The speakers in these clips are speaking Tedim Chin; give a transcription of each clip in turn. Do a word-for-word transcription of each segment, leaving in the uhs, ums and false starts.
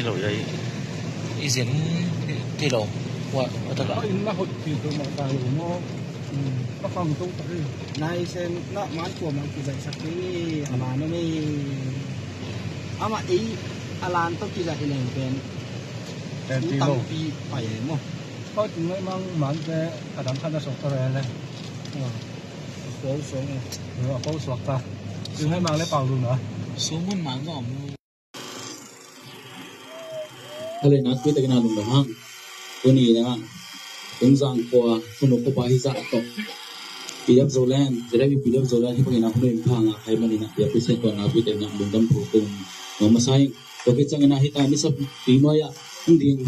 Lo ya i. I zin ti lo. Wa, wa ta ka. Inn na hot ti tu ma ta lo mo. Ka fang tu ta ri. Nai sen na man ko man ki zai sak ni ama no mi. Ama ei alan to ki zai leng pen. Pen ti lo. Tampi pa ye mo. Ko ti ngai mang man te ka dang khan na sok ta re le. Ko sok. Ko sok ta. Ti ngai mang le pau lu na. Su mun mang no. Hale na tui takin a lungdam hang. Tuni na Tumzang khua Khunuk khua pa hi zah tawh P D F Zoland, J W P D F Zoland hi bangin a Khunuk in phang a khai manin a P D F President tawh na tui takin a lungdam thu tung. Nong masa in. Tua khit ciangin a hita ni sap pi nuai ah hong ding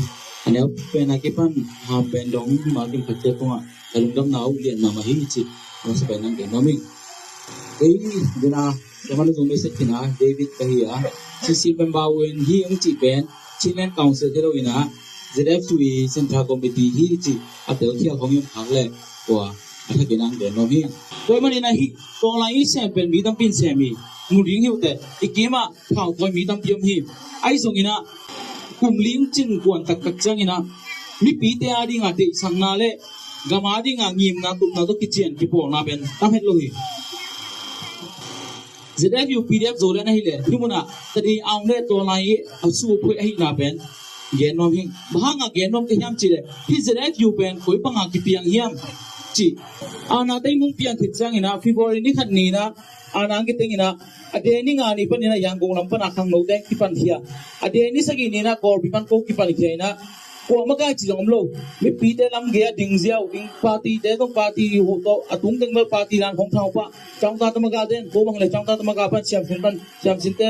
a neu pen a kipan ham pen dong mal kim khat ciat tungah ka lungdamna uh lian mahmah hi cih a masa pen nang gen nuam ing. Kei dina Keimah lungzung message kina David ka hi a, C C member un hi ung cih pen Chinland Council hi lo ina Z F U i Central Committee hi cih a telkhial hong hi ung khak le tua a thakin ang gen nuam hi. Tua manin a hi tua lai i sem pen mi tampi in sem hi. Mu ding hi uh teh i kimah thau tawi mi tampi om hi. Ahi zongin a kum ling cin kuan taktak ciangin a mipite a dinga deihsakna le gam a dinga ngimna tupna tawh kician kipawlna pen tam het lo hi. Z F U P D F Zoland ahih leh hih munah tadi aung le tua lai a su phuai ahihna pen gen nuam hi. Bang hanga gen nuam ka hiam cih leh hih Z F U pen koi panga kipiang hiam cih. Ana tei mung piang khit ciangin a February ni khat ni na ana ang kiteng ina a de ni nga ni panin a Yangon lam pana khangnote kipan khia. A de ni sagih ni na Kawlpi pan ko kipan khia ina kuamah kai ci zong om lo. Mipite lam gei a ding ziau ding party te zong party huh tawh a tung teng bel party lan khong thau pah. Changta tamaga den ko bang le changta tamaga pan siamsin pan siamsinte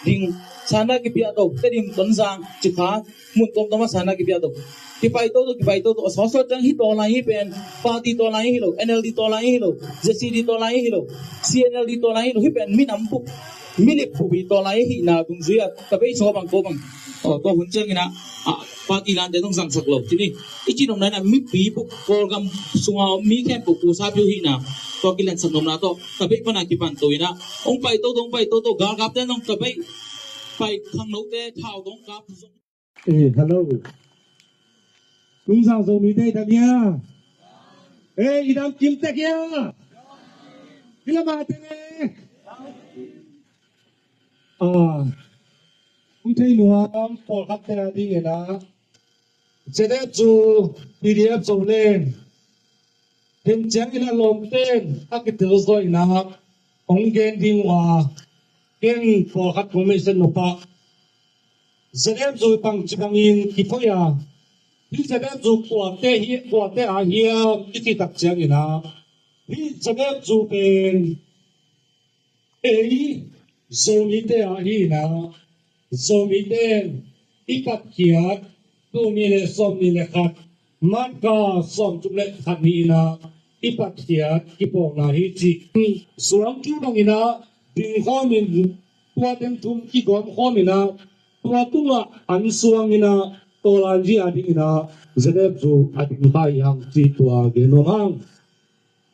ding sana kipia to Tedim Tonzang Cikha mun tuamtuam a sana kipia to. Kipai toto kipai toto a sawsawt ciang hi tawlai hi pen party tawlai hi lo, N L D tawlai hi lo, Z C D tawlai hi lo, C N L D tawlai hi lo, hi pen minam buk milip buk hi tawlai hi na dungzui a tabei sawbang kobang. Aw tua hun ciangin a party lante zong zangsak lo cini. I cinom nai na mipi buk Kawlgam sunga om mi khempeuh kusa piu hi na tua kilensak nomna tawh tabei pana kipan to ina hong pai toto hong pai toto galgapte zong tabei pai khangnote thau dong kap zong. Eh, hello. Tumzang Zomite i dam hia? Eh, i dam kim tek hia? I lam a teng eh. Ah, hong thei nuam pawlkhatte a dingin a Z F U P D F Zoland Ken ciangin a lawmten a kitel zawh in a hong gen ding uh a, ken pawlkhat kong message nop ah Z F U bangci bangin kiphoih a, hih Z F U kuate hi, kuate a hiam i cih tak ciangin a, hih Z F U pen ei Zomite a hi in a, Zomite in i patkhiat tul nih le sawm nih le khat, March kha sawmthum le khat ni in a i patkhiat kipawlna hi ci. Suangtu bangin a ding khawmin tua teng thum kigawm khawmin a tua tungah an suangin a tawlanzi a dingin a Z F U a ding kha hi hang ci tua gen nuam hang.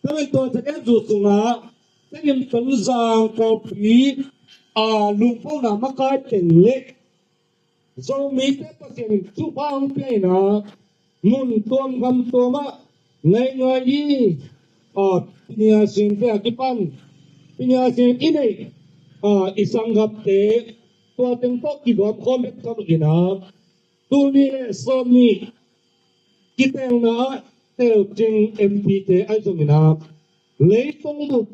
Tua pen tua Z F U sungah Tedim Tonzang Kawlpi a lungpona makai teng le Zomite Pasian in thupha hong pia in a mun tuam gam tuam ah ngaingai i, a, piniasingte a kipan piniasing i neih, a, i sanggamte tua teng tawh kigawm khawm bek tham in a tul nih le sawm nih kitelna ah telcing M P te ahi zongin a leitung bup,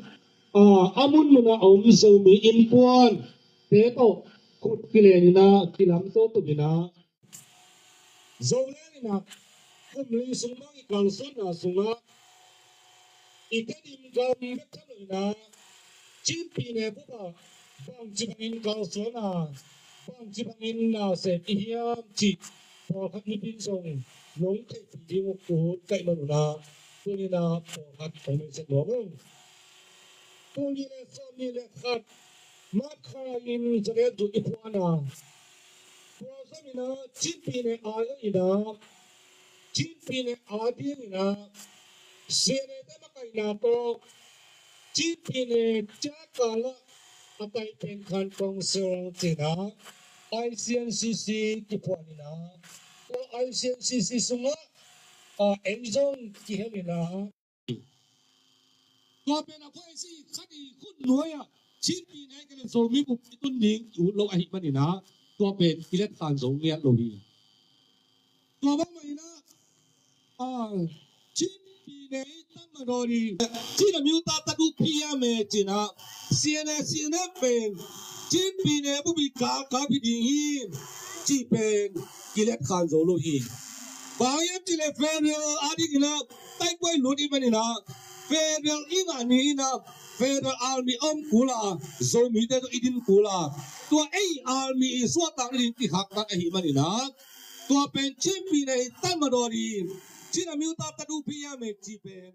a, a munmun a om Zomi innkuante tawh khut kilen in a kilam to tum in a Zoland in a kum li sung bang i kalsuanna sungah i Tedim gam bek tham lo in a Chin pyine bup ah bangci bangin kalsuan a bangci bangin na sem i hiam cih pawlkhat mipin zong nong theihpih ding uh ut kaih man un a tuni in a pawlkhat hong message nuam ung. Tul nih le sawm nih le khat March kha in Zalen zu i phuan a, tua zongin a Chin pyine a in a Chin pyine a dingin a C N A te makaihna tawh Chin pyine ciakal ah a tai pen Khan Council cih a I C N C C kiphuan in ah, tua I C N C C sungah, ah, ei zong kihem in ah, tua pen a khuai si khat i khut nuai ah Chin pi ne ka le Zomi bup i tun ding i ut lo ahih manin ah, tua pen i let khan zo ngiat lo hi. Tua bang mah in ah, ah, Chin pi ne i tan mah dawn hi. Chin a miu ta ta duh phiam e cin ah, C N A, C N F pen Chin pi ne bup i ka ka pi ding hi cih pen i let khan zo lo hi. Bang hiam cih leh federal a ding in ah, taikuai lut i hih manin ah, federal i ngah ni in ah, federal army om kul a, Zomite zong i din kul a, tua ei army i suahtak ding kikhaktak ahih manin ah, tua pen Chin pi ne i tan mah dawn hi. Chin a miu ta ta duh phiam e cih pen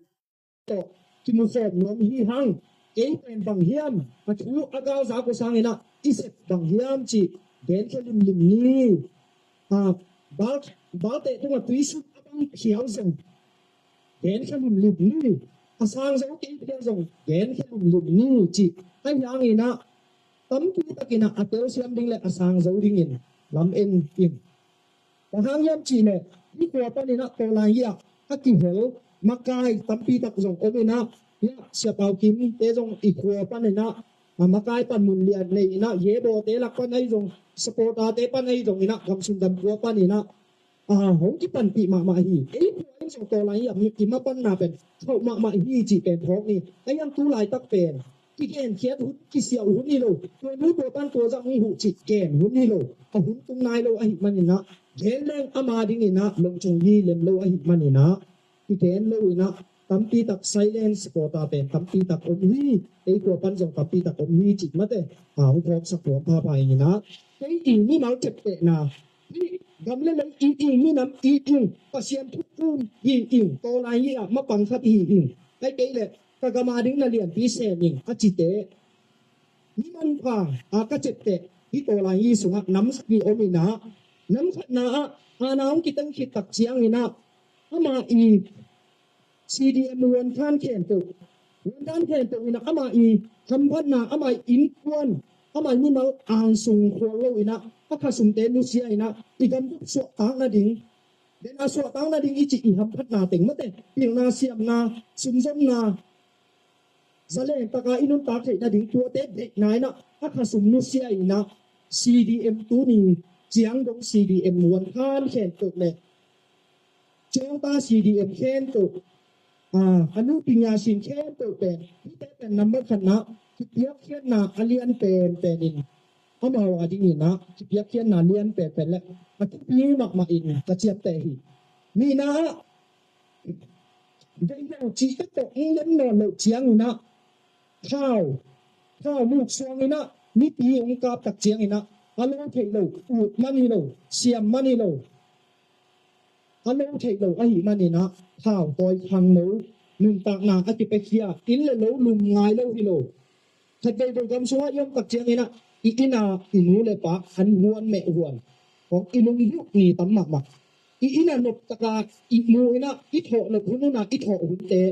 tawh kimu khawm nuam hi hang. Kei pen bang hiam, a thu a galzak uh sangin ah i sep bang hiam cih genkhia limlim ni. Ah, bal, balte tungah tuisuk a bang phial zong genkhia limlim ni. A sang zo kei phial zong genkhia limlim ni cih. Ahi hangin ah tampi takin ah a telsiam ding le a sang zo dingin lam en in. Bang hang hiam cih leh hih khua panin ah tawlai hi ah a kihel makai tampi tak zong om in ah, hiah Sia Pau Kim te zong i khua panin ah, a, makai panmun lian nei in ah, Yebote lak pan ahi zong, supporter te pan ahi zong in ah, gamsung gam khua panin ah, a, hong kipanpih mahmah hi. Ei khua in zong tawlai hi ah mi i mapanna pen khauh mahmah hi cih pen phawk ni. Ahi hang tu laitak pen kigenkhiat hun, kisiauh hun hi lo. Tua nu tua pan tua zah hong huh cih gen hun hi lo. A hun tung nai lo ahih manin ah, gen leng ama dingin ah longchong hi lem lo ahih manin ah, kigen lo in ah, tampi tak silent supporter pen tampi tak om hi. Ei khua pan zong tampi tak om hi cih mate, a, hong phawksak nuam phapha ing in ah. Kei i mimal ceptehna, hih gam le lei it ing, minam it ing, Pasian thukhun hi ing, tawlai hi ah mapang khat hi ing. Ai kei leh ka gam a ding na lianpi sem ing a cite, mi manpha a ka cepteh hih tawlai hi sungah nam khat hi om in ah, nam khatna ah, a, na hong kiteng khit tak ciangin ah, ama i C D M Wuan Than khempeuh, Wuan Than khempeuh in ah ama i hamphatna, ama i innkuan, ama i mimal angsung khual lo in ah, a khasumte nusia in ah, i gambup suahtak nading, den a suahtak nading i cih i hamphatna teng mate, pilna, siamna, sumzonna, zaleng taka i nuntak theih nading tuate deihna in ah, a khasum nusia in ah, C D M tuni ciang dong C D M Wuan Than khempeuh le Ciangta C D M khempeuh, a, a nu Pi Ngia Sin khempeuh pen, hihte pen number khatna, kipiakkhiatna a lian penpen in, amau a dingin ah kipiakkhiatna lian penpen le a thupi mahmah in ka ciapteh hi. Nihna ah, deih lo cih tak tawh hong lem nawn loh ciangin ah, thau, thau muk suangin ah mipi hong kap tak ciangin ah, a lo theih lo, ut man hi lo, siam man hi lo, a lo theih lo ahih manin ah, thau tawi khangno, nuntakna a kipiakhia, inn le lo lum ngai lo hi lo. Khat veivei gam sungah i om tak ciangin ah, i inn ah i nu le pa an huan meh huan, hong i lungduh ni tam mahmah. I inn ah noptaka i mu in ah, i thawh nop hun hun ah i thawh hunte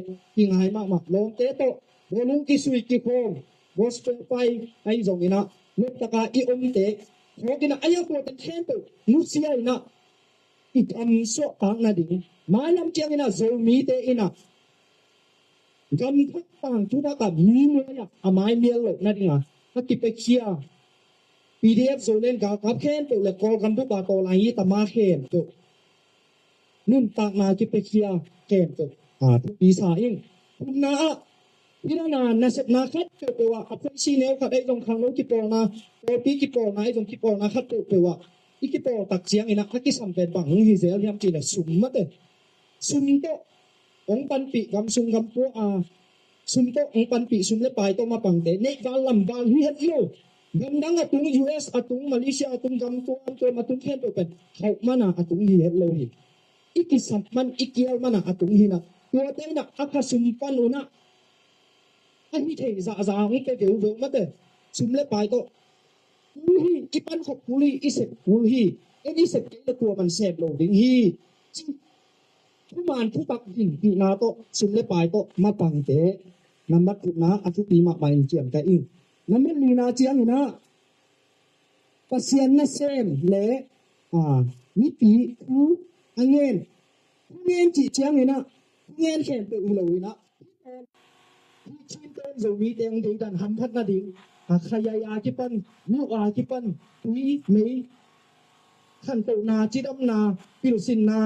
i ngai mahmah. Lawmte tawh bawlung kisui kikhawm, gospel pai ahi zongin ah, noptaka i omte, thawk in ah, a iang kuaten khempeuh nusia in ah, i gam suahtak nading, mailam ciangin ah Zomite in ah gam thak tangthu thak ah mi muai ah a mai mial loh nading ah a kipiakhia, P D F Zoland galkap khempeuh le Kawlgam bup a tawlai hi tama khempeuh nuntakna kipiakhia khempeuh, a, thupi sa ing. Thumna ah, hih dan a nasepna khat peuhpeuh ah, a phuaisi neu khat ahi zong, khangno kipawlna, pawlpi kipawlna ahi zong, kipawlna khat peuhpeuh ah i kipawl tak ciangin ah a kisam pen bang hong hi zel hiam cih leh sum mate. Sum tawh hong panpih, gam sung gam pua a sum tawh hong panpih, sum le pai tawh mapangte neih val lam val hi het lo. Gamdang a tung, U S a tung, Malaysia a tung, gam tuamtuam a tung khempeuh pen khauh man a a tung hi het lo hi. I kisap man, i kial man a a tung hi in ah, tuate in ah a khasum pan un ah a hi thei zahzah hong pia veuveu mate. Sum le pai tawh kul hi, i pankhop kul hi, i sep kul hi. En i sep kei le tua man sep lo ding hi. Ci thuman thutak hinpihna tawh, sum le pai tawh mapangte, nambat thumna a thupi mahmah in ciamteh ing. Nambat lina ciangin ah, Pasian nasem le, a, mipi thu a ngen, thu ngen cih ciangin ah, thu ngen khempeuh hi lo in ah, Chin ten Zomite hong deidan hamphat nading, a, khayaaya kipan, nuh a kipan, tui, mei, khantohna, cidamna, pilsinna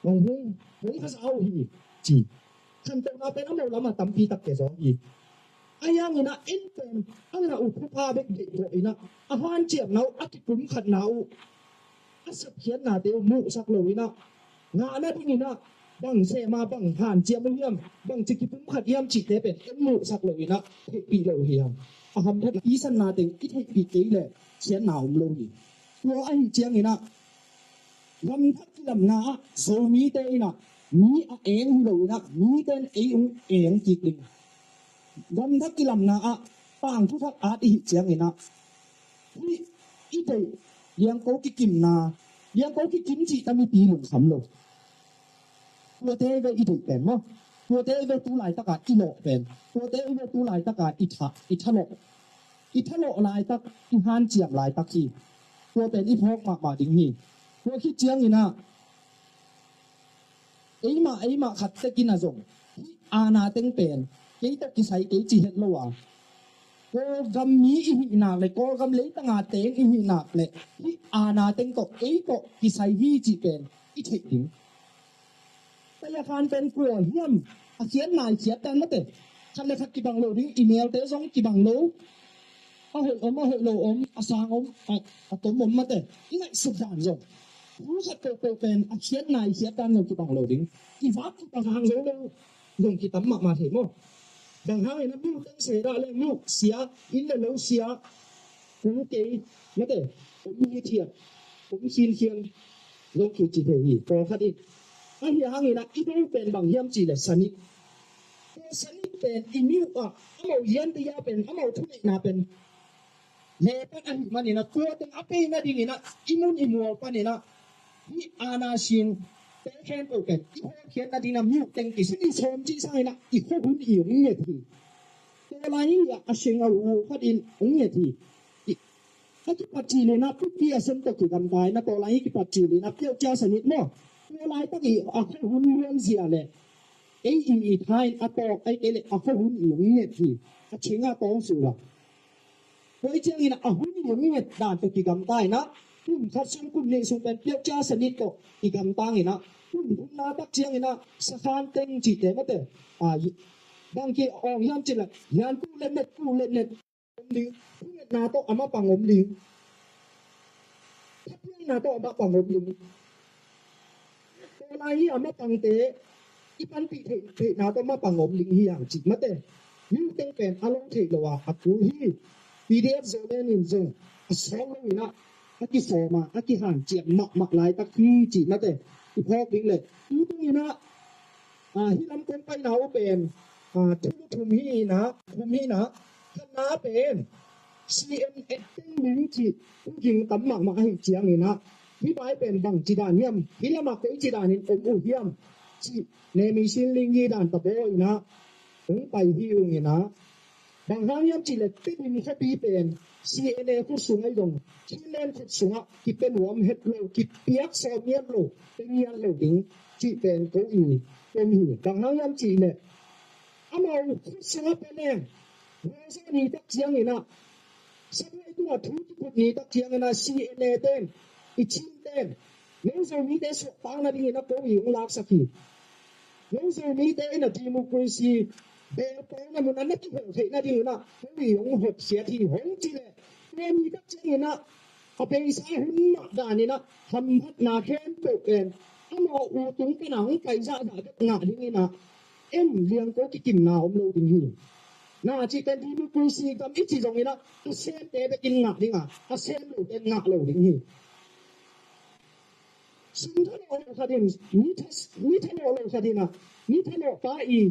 hong hung, hong khasa uh hi, ci. Khantohna pen a mo lamah tampi tak kia zaw hi. A hiangin ah en pen a ngah uh thupha bek deih kawh in ah, a hanciamna uh, a kipumkhatna uh, a sepkhiatnate uh muhsak lo in ah, ngah nadingin ah bang sema bang hanciam uh hiam, bang ci kipumkhat hiam cihte pen en muhsak lo in ah theihpih lo hi hang. A hamphat i sanna teng i theihpih kei leh siatna om lo hi. Tua ahi ciangin ah, gam thak kilamna ah Zomite in ah mi a eng hi lo in ah, mite in ei hong eng kik ding. Gam thak kilamna ah pang thuthak at i hih ciangin ah, hih i deih liangko kikimna, liangko kikim cih ta mipi lungkham lo. Tuate ve i deih pen maw. Tuate ve tu laitaka i lawh pen. Tuate ve tu laitaka i tha, i thalawh. I thalawh laitak, i hanciam laitak hi. Tua pen i phawk mahmah ding hi. Tua khit ciangin ah, eimah, eimah khat tekin ah zong, hih aana teng pen kei tawh kisai kei ci het lo a, Kawlgam mi i hih nak le Kawlgam leitanga teng i hih nak le hih aana teng tawh ei tawh kisai hi cih pen i theih ding. Taya khan pen kua hiam, a khiat nai khiat dan mate. Khat le khat kibang lo ding, i melte zong kibang lo. A hoih om, a hoih lo om, a sang om, a, a tom om mate. I ngaihsut dan zong, thu khat peuhpeuh pen a khiat nai khiat dan zong kibang lo ding. I vak kibang hang zo lo zong kitam mahmah thei maw. Bang hangin a miu teng se dah le miu sia, inn le lo sia, kum kei, mate, om hithiat, om khinkhian zong kici thei hi. Pawlkhat in, ahi hangin ah i do pen bang hiam cih le sanik. Tua sanik pen i miu ah, amau yan te ya pen, amau thuneihna pen lepat ahih manin ah, tua teng a pei nadingin ah, i mun i mual panin ah, hih aana sin te khempeuh pen i hawlkhiat nadingin ah miu teng kisin i sawm cih sangin ah, i khuahun i hong nget hi. Tua lai hi ah, a sing a hu khat in hong nget hi. I, a kipat cil in ah pipi a sem tawh kigamta in ah, tua lai hi kipat cil in ah piauhcia sanit maw. Tua laitak i a khuahun luanzia le ei i, i tha in a tawk, ei kei le a khuahun i hong nget hi. A sing a tawng sula. Tua hi ciangin ah a hun i hong nget dan tawh kigamta in ah, kum khat sung kum nih sung pen piauhcia sanit tawh kigamta in ah, kum thumna tak ciangin ah sakhan teng cihte mate, a, bang ki awng hiam cih leh, yan kuh letnet, kuh letnet om ding. Thungetna tawh a mapang om ding. Thapiakna tawh a mapang om ding. Tua lai hi a mapangte i panpih theih, theihna tawh mapang om ding hi hang cih mate. Miu teng pen a lo theih lo a, a kul hi. P D F Zoland in zong a sawm lo in ah, a kisawm a, a kihanciam mahmah laitak hi cih mate. I phawk ding le, tu tung in ah, a, hih lam kong paina uh pen, a, thum, thum hi in ah, thum hi in ah, khatna pen C N A teng ding cih thu ging tam mahmah ahi ciangin ah, hih bai pen bang ci dan hiam, hih lamah koi ci danin om uh hiam cih Nemi Sin Ling hi dan tabaw in ah hong pai hi ung in ah, bang hang hiam cih leh Tedim khuapi pen C N A khut sung ahi zong, Chinland khut sungah kipia nuam het lo, kipiak sawm ngiat lo, pia ngiat lo ding cih pen ko i om hi. Bang hang hiam cih leh amau khut sungah pia leng, Wednesday ni tak ciangin ah, Sabuai tungah thu kiphut ni tak ciangin ah C N A ten, i Chin ten, no Zomite suahtakna dingin ah ko i hong laksak hi. No Zomite in ah democracy belpawlna mun ah na kihel theihna dingin ah ko i hong hopkhiat hi hong ci leh, tua ni tak ciangin ah a beisa hun mah danin ah hamphatna khempeuh pen amau u tung pan a hong pai zahzah bek ngah dingin ah, en liangko kikimna om lo ding hi. Na cih pen democracy gam i ci zongin ah, a semte bekin ngah ding a, a sem lote ngah lo ding hi. Sum thalawh lo khat in, ni tha, ni thalawh lo khat in ah, ni thalawh pa i,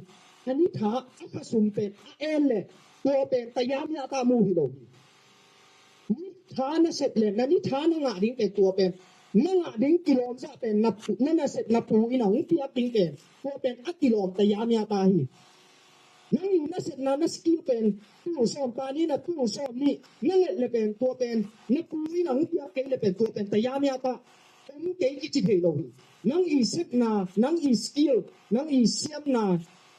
a ni tha a khasum pen a en leh, tua pen tayamyata mu hi lo hi. Ni tha na sep leh, na ni tha na ngah ding pen tua pen, na ngah ding kilawmzah pen na pu, na nasep na pu in a hong piak ding pen, tua pen a kilawm tayamyata hi. Nang i na sepna na skill pen tul sawm, pani na tul sawm nih na nget le pen tua pen na pu in a hong piak kei le pen tua pen tayamia ta om kei kici thei lo hi. Nang i sepna, nang i skill, nang i siamna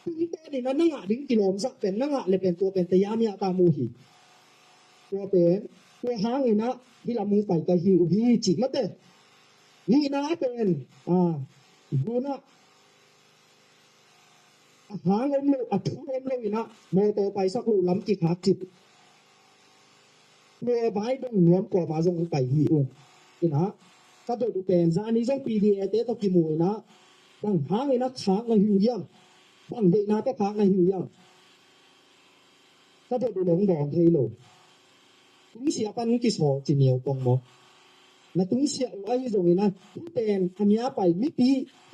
tungtawn in a na ngah ding kilawmzah pen na ngah le pen tua pen tayamia ta mu hi. Tua pen tua hangin a hih lam hong pai ka hi uh hi ci mate. Nihna pen a, gunah a hang om lo, a thu om lo in a mawtaw paisak lo lam kikhak cip. Tua vai dong nuam kawma zong pai hi ung. In a ka dot uh pen zani zong P D A te tawh kimu in a bang hangin a khak na hi uh hiam? Bang deihna tawh khak na hi uh hiam? Ka dot uh nong dawng thei lo. Tungsiah pan kisawl ci niau pong maw? Na tungsiah uh ahi zongin a hih pen a nia pai mipi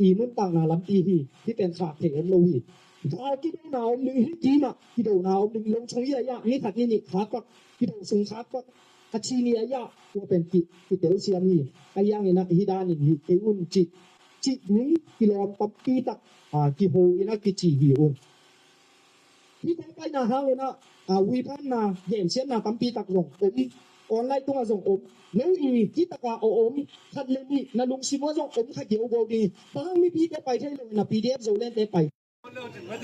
i nuntakna lampi hi. Hih pen khak thei om lo hi. Gal kidona om ding hi, kimah kidona om ding, longchong i a iah ni khat ni nih khak pak, kido sung khak pak, a ci ni a iah tua pen ki, kitelsiam hi. A iangin a hi danin hi kei un cih, cih ding kilawm tampi tak a, kiho in a kici hi un. Hih kong paina hang un a, a, uiphanna gensiatna tampi tak zong om. Online tungah zong om. No i hih takah a om khat le nih na lungsim uh zong om kha giaugiau ding hi. Bang mipite pai thei lo in a P D F Zolandte pai. P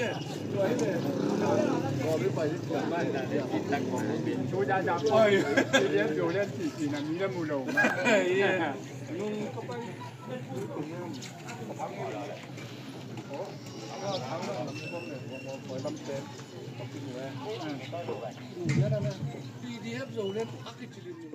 D F Zoland a kici lim.